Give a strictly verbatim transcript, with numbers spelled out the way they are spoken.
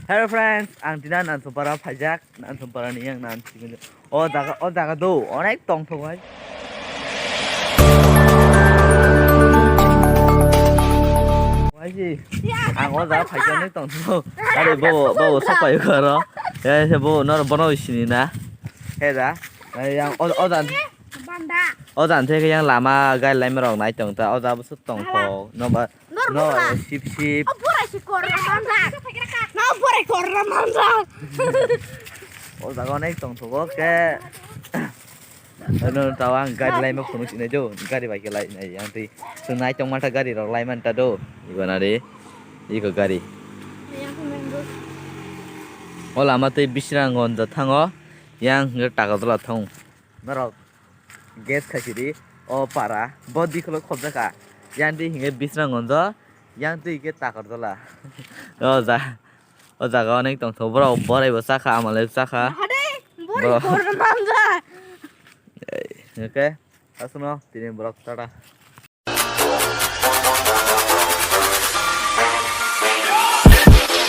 Hello friends, ang tini Nansumpara phaijak, Nansumpara ni yang nan simi o jaga, o jaga do onek tongthok hai. Waisi, ang o jaga phaijak onek tongthok. Are bo bo sapai karo. Ya se bo nor bono sini na. He da. Yang o o dan Banda. O dan the yang lama gai lai merok nai tong ta o jaga bo sut tongthok. No ba Nor no bura. Sip sip. O bura si korna manjak. No bura korna manjak. O jaga onek tongthok o ke. Ano tawa ang gari lai ma phunuk sinai do. Gari bai ke lai nai yang twi. Sung nai tong mata gari rok lai man ta do. Iba na de. Iko gari. O lama twi Bisrangonjo thango. Yang hwnkhe Takarjala thang. Norok guess khai sidi o para bo dikholo khobjakha. Yang di hingke Bisrangonjo, yang di hingke Takarjala. O ja, o jaga onek tongthok borok borai bo chakha, amalai bo chakha. Hade, bori Bro. Korna manja. Okay, asuno tini borok tata.